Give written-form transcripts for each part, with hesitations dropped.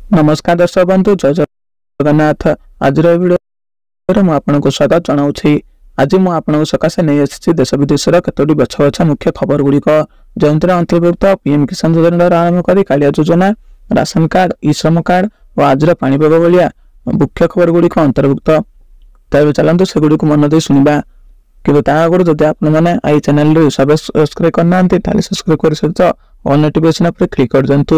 ନମସ୍କାର ଦର୍ଶକ ବନ୍ଧୁ, ଜୟ ଜଗନ୍ନାଥ। ଆଜିର ଏହି ଭିଡ଼ିଓରେ ମୁଁ ଆପଣଙ୍କୁ ସ୍ୱାଗତ ଜଣାଉଛି। ଆଜି ମୁଁ ଆପଣଙ୍କ ସକାଶେ ନେଇ ଆସିଛି ଦେଶ ବିଦେଶର କେତୋଟି ବଛା ବଛା ମୁଖ୍ୟ ଖବର ଗୁଡ଼ିକ, ଯେଉଁଥିରେ ଅନ୍ତର୍ଭୁକ୍ତ ପିଏମ୍ କିଷାନ ଯୋଜନାଠାରୁ ଆରମ୍ଭ କରି କାଳିଆ ଯୋଜନା, ରାସନ କାର୍ଡ, ଇ ଶ୍ରମ କାର୍ଡ ଓ ଆଜିର ପାଣିପାଗ ଭଳିଆ ମୁଖ୍ୟ ଖବର ଗୁଡ଼ିକ ଅନ୍ତର୍ଭୁକ୍ତ। ତେବେ ଚାଲନ୍ତୁ ସେଗୁଡ଼ିକୁ ମନ ଦେଇ ଶୁଣିବା। କିନ୍ତୁ ତା ଆଗରୁ ଯଦି ଆପଣମାନେ ଏହି ଚ୍ୟାନେଲରେ ସବସ୍କ୍ରାଇବ କରିନାହାନ୍ତି, ତାହେଲେ ସବସ୍କ୍ରାଇବ କରି ସହିତ ଅଲ୍ ନୋଟିଫିକେସନ ଉପରେ କ୍ଲିକ୍ କରିଦିଅନ୍ତୁ,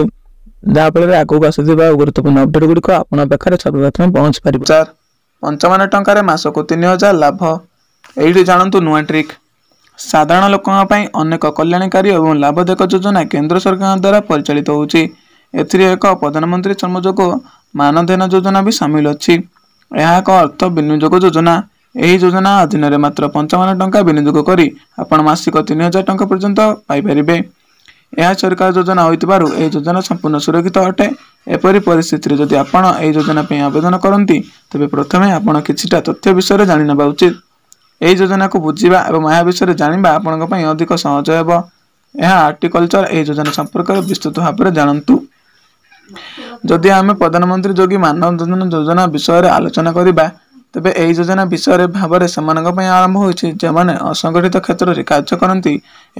ଯାହାଫଳରେ ଆଗକୁ ଆସୁଥିବା ଗୁରୁତ୍ୱପୂର୍ଣ୍ଣ ଅପଡେଟ୍ ଗୁଡ଼ିକ ଆପଣଙ୍କ ପାଖରେ ସର୍ବପ୍ରଥମେ ପହଞ୍ଚି ପାରିବ। 455 ଟଙ୍କାରେ ମାସକୁ 3000 ଲାଭ, ଏଇଠି ଜାଣନ୍ତୁ ନୂଆ ଟ୍ରିକ୍। ସାଧାରଣ ଲୋକଙ୍କ ପାଇଁ ଅନେକ କଲ୍ୟାଣକାରୀ ଏବଂ ଲାଭଦାୟକ ଯୋଜନା କେନ୍ଦ୍ର ସରକାରଙ୍କ ଦ୍ୱାରା ପରିଚାଳିତ ହେଉଛି। ଏଥିରେ ଏକ ପ୍ରଧାନମନ୍ତ୍ରୀ ଶ୍ରମଯୋଗ ମାନଧନ ଯୋଜନା ବି ସାମିଲ ଅଛି। ଏହା ଏକ ଅର୍ଥ ବିନିଯୋଗ ଯୋଜନା। ଏହି ଯୋଜନା ଅଧୀନରେ ମାତ୍ର 55 ଟଙ୍କା ବିନିଯୋଗ କରି ଆପଣ ମାସିକ 3000 ଟଙ୍କା ପର୍ଯ୍ୟନ୍ତ ପାଇପାରିବେ। ଏହା ସରକାର ଯୋଜନା ହୋଇଥିବାରୁ ଏହି ଯୋଜନା ସମ୍ପୂର୍ଣ୍ଣ ସୁରକ୍ଷିତ ଅଟେ। ଏପରି ପରିସ୍ଥିତିରେ ଯଦି ଆପଣ ଏହି ଯୋଜନା ପାଇଁ ଆବେଦନ କରନ୍ତି, ତେବେ ପ୍ରଥମେ ଆପଣ କିଛିଟା ତଥ୍ୟ ବିଷୟରେ ଜାଣିନେବା ଉଚିତ। ଏହି ଯୋଜନାକୁ ବୁଝିବା ଏବଂ ଏହା ବିଷୟରେ ଜାଣିବା ଆପଣଙ୍କ ପାଇଁ ଅଧିକ ସହଜ ହେବ। ଏହା ଆର୍ଟିକଲଚର ଏହି ଯୋଜନା ସମ୍ପର୍କରେ ବିସ୍ତୃତ ଭାବରେ ଜାଣନ୍ତୁ। ଯଦି ଆମେ ପ୍ରଧାନମନ୍ତ୍ରୀ ଯୋଗୀ ମାନଧନ ଯୋଜନା ବିଷୟରେ ଆଲୋଚନା କରିବା, ତେବେ ଏହି ଯୋଜନା ବିଷୟରେ ଭାବରେ ସେମାନଙ୍କ ପାଇଁ ଆରମ୍ଭ ହୋଇଛି ଯେଉଁମାନେ ଅସଂଗଠିତ କ୍ଷେତ୍ରରେ କାର୍ଯ୍ୟ କରନ୍ତି।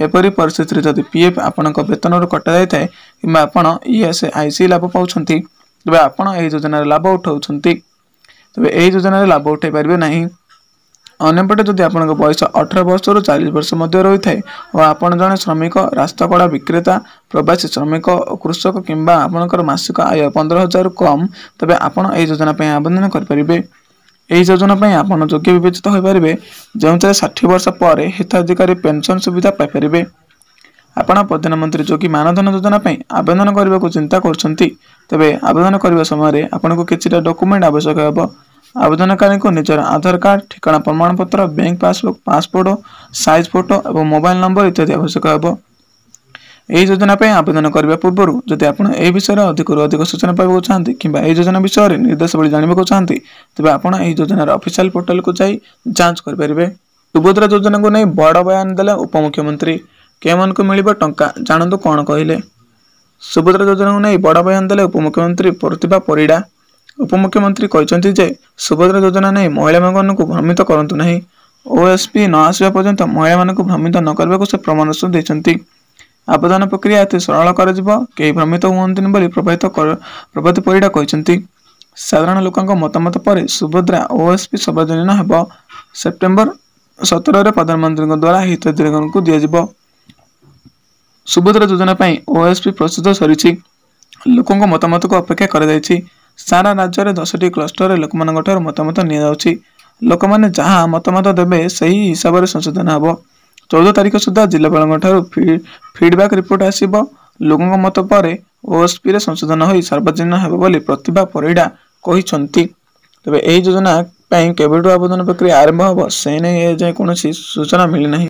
ଏପରି ପରିସ୍ଥିତିରେ ଯଦି ପିଏଫ୍ ଆପଣଙ୍କ ବେତନରୁ କଟାଯାଇଥାଏ କିମ୍ବା ଆପଣ ଇଏସ୍ଆଇସି ଲାଭ ପାଉଛନ୍ତି, ତେବେ ଆପଣ ଏହି ଯୋଜନାରେ ଲାଭ ଉଠାଉଛନ୍ତି, ତେବେ ଏହି ଯୋଜନାରେ ଲାଭ ଉଠାଇ ପାରିବେ ନାହିଁ। ଅନ୍ୟପଟେ ଯଦି ଆପଣଙ୍କ ବୟସ 18 ବର୍ଷରୁ 40 ବର୍ଷ ମଧ୍ୟରେ ରହିଥାଏ ଓ ଆପଣ ଜଣେ ଶ୍ରମିକ, ରାସ୍ତାକଡ଼ା ବିକ୍ରେତା, ପ୍ରବାସୀ ଶ୍ରମିକ ଓ କୃଷକ କିମ୍ବା ଆପଣଙ୍କର ମାସିକ ଆୟ 15,000ରୁ କମ୍, ତେବେ ଆପଣ ଏହି ଯୋଜନା ପାଇଁ ଆବେଦନ କରିପାରିବେ। ଏହି ଯୋଜନା ପାଇଁ ଆପଣ ଯୋଗ୍ୟ ବିବେଚିତ ହୋଇପାରିବେ, ଯେଉଁଥିରେ 60 ବର୍ଷ ପରେ ହିତାଧିକାରୀ ପେନସନ୍ ସୁବିଧା ପାଇପାରିବେ। ଆପଣ ପ୍ରଧାନମନ୍ତ୍ରୀ ଯୋଗୀ ମାନଧନ ଯୋଜନା ପାଇଁ ଆବେଦନ କରିବାକୁ ଚିନ୍ତା କରୁଛନ୍ତି, ତେବେ ଆବେଦନ କରିବା ସମୟରେ ଆପଣଙ୍କୁ କିଛିଟା ଡକୁମେଣ୍ଟ ଆବଶ୍ୟକ ହେବ। ଆବେଦନକାରୀଙ୍କୁ ନିଜର ଆଧାର କାର୍ଡ, ଠିକଣା ପ୍ରମାଣପତ୍ର, bank passbook, passport size photo ଏବଂ ମୋବାଇଲ ନମ୍ବର ଇତ୍ୟାଦି ଆବଶ୍ୟକ ହେବ। ଏହି ଯୋଜନା ପାଇଁ ଆବେଦନ କରିବା ପୂର୍ବରୁ ଯଦି ଆପଣ ଏହି ବିଷୟରେ ଅଧିକରୁ ଅଧିକ ସୂଚନା ପାଇବାକୁ ଚାହାନ୍ତି କିମ୍ବା ଏହି ଯୋଜନା ବିଷୟରେ ନିର୍ଦ୍ଦେଶାବଳୀ ଜାଣିବାକୁ ଚାହାନ୍ତି, ତେବେ ଆପଣ ଏହି ଯୋଜନାର ଅଫିସିଆଲ ପୋର୍ଟାଲକୁ ଯାଇ ଯାଞ୍ଚ କରିପାରିବେ। ସୁଭଦ୍ରା ଯୋଜନାକୁ ନେଇ ବଡ଼ ବୟାନ ଦେଲେ ଉପମୁଖ୍ୟମନ୍ତ୍ରୀ, କେଉଁମାନଙ୍କୁ ମିଳିବ ଟଙ୍କା, ଜାଣନ୍ତୁ କ'ଣ କହିଲେ। ସୁଭଦ୍ରା ଯୋଜନାକୁ ନେଇ ବଡ଼ ବୟାନ ଦେଲେ ଉପମୁଖ୍ୟମନ୍ତ୍ରୀ ପ୍ରତିଭା ପରିଡ଼ା। ଉପମୁଖ୍ୟମନ୍ତ୍ରୀ କହିଛନ୍ତି ଯେ ସୁଭଦ୍ରା ଯୋଜନା ନେଇ ମହିଳାମାନଙ୍କୁ ଭ୍ରମିତ କରନ୍ତୁ ନାହିଁ। ଓଏସ୍ପି ନ ଆସିବା ପର୍ଯ୍ୟନ୍ତ ମହିଳାମାନଙ୍କୁ ଭ୍ରମିତ ନ କରିବାକୁ ସେ ପରାମର୍ଶ ଦେଇଛନ୍ତି। ଆବେଦନ ପ୍ରକ୍ରିୟା ଅତି ସରଳ କରାଯିବ, କେହି ଭ୍ରମିତ ହୁଅନ୍ତୁନି ବୋଲି ପ୍ରଭାତୀ ପରିଡ଼ା କହିଛନ୍ତି। ସାଧାରଣ ଲୋକଙ୍କ ମତାମତ ପରେ ସୁଭଦ୍ରା ଓଏସ୍ପି ସାର୍ବଜନୀନ ହେବ। ସେପ୍ଟେମ୍ବର 17ରେ ପ୍ରଧାନମନ୍ତ୍ରୀଙ୍କ ଦ୍ୱାରା ହିତାଧିକାରୀଙ୍କୁ ଦିଆଯିବ। ସୁଭଦ୍ରା ଯୋଜନା ପାଇଁ ଓଏସ୍ପି ପ୍ରସ୍ତୁତ ସରିଛି, ଲୋକଙ୍କ ମତାମତକୁ ଅପେକ୍ଷା କରାଯାଇଛି। ସାରା ରାଜ୍ୟରେ 10ଟି କ୍ଲଷ୍ଟରରେ ଲୋକମାନଙ୍କଠାରୁ ମତାମତ ନିଆଯାଉଛି। ଲୋକମାନେ ଯାହା ମତାମତ ଦେବେ, ସେହି ହିସାବରେ ସଂଶୋଧନ ହେବ। 14 ତାରିଖ ସୁଦ୍ଧା ଜିଲ୍ଲାପାଳଙ୍କଠାରୁ ଫିଡବ୍ୟାକ୍ ରିପୋର୍ଟ ଆସିବ। ଲୋକଙ୍କ ମତ ପରେ ଓଏସ୍ପିରେ ସଂଶୋଧନ ହୋଇ ସାର୍ବଜନୀନ ହେବ ବୋଲି ପ୍ରତିଭା ପରିଡ଼ା କହିଛନ୍ତି। ତେବେ ଏହି ଯୋଜନା ପାଇଁ କେବେଠୁ ଆବେଦନ ପ୍ରକ୍ରିୟା ଆରମ୍ଭ ହେବ, ସେ ନେଇ ଏଯାଏଁ କୌଣସି ସୂଚନା ମିଳିନାହିଁ।